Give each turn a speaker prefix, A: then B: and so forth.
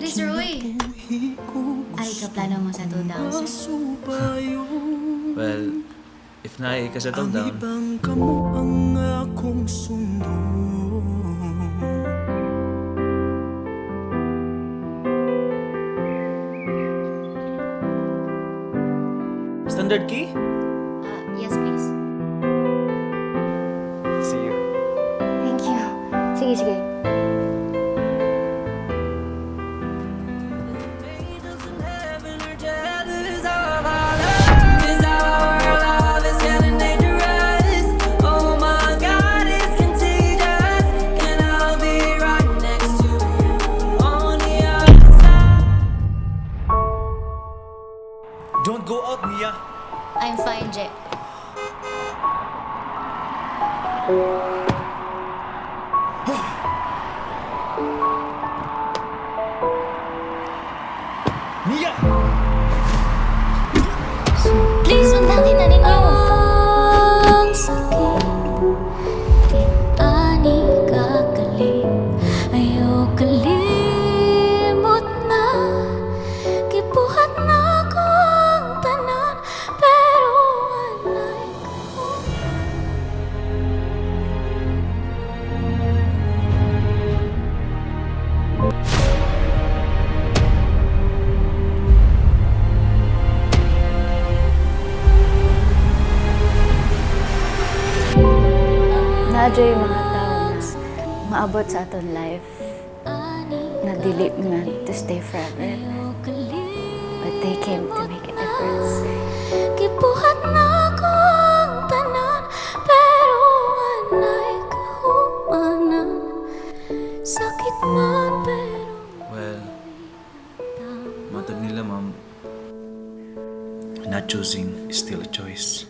A: ni Sir Uy. Ay, kaplano mo settle down, sir?
B: Well, if naay ka settle
C: Ang
B: down,
C: ibang kamo ang akong sundon.
B: Standard key?
A: Yes, please.
B: See you.
A: Thank you. Sige, sige.
D: 'Cause our love is getting dangerous. Oh my God, it's contagious. And I'll be right next to you on the other side.
B: Don't go out, Mia!
A: I'm fine, Jay.
B: Mia!
A: Please, mandangin na ninyo.
E: Ang sakit ani kakalim. Ayaw kalimot na. Gibuhat na ko ang tanan, pero anay ko.
F: Naadyo yung mga tao na maabot sa aton life na dili meant to stay forever. But they came to make a difference.
E: Gibuhat na ko ang tanan, pero anay kahumanan. Sakit man pero
B: Well, matag nila, ma'am, not choosing is still a choice.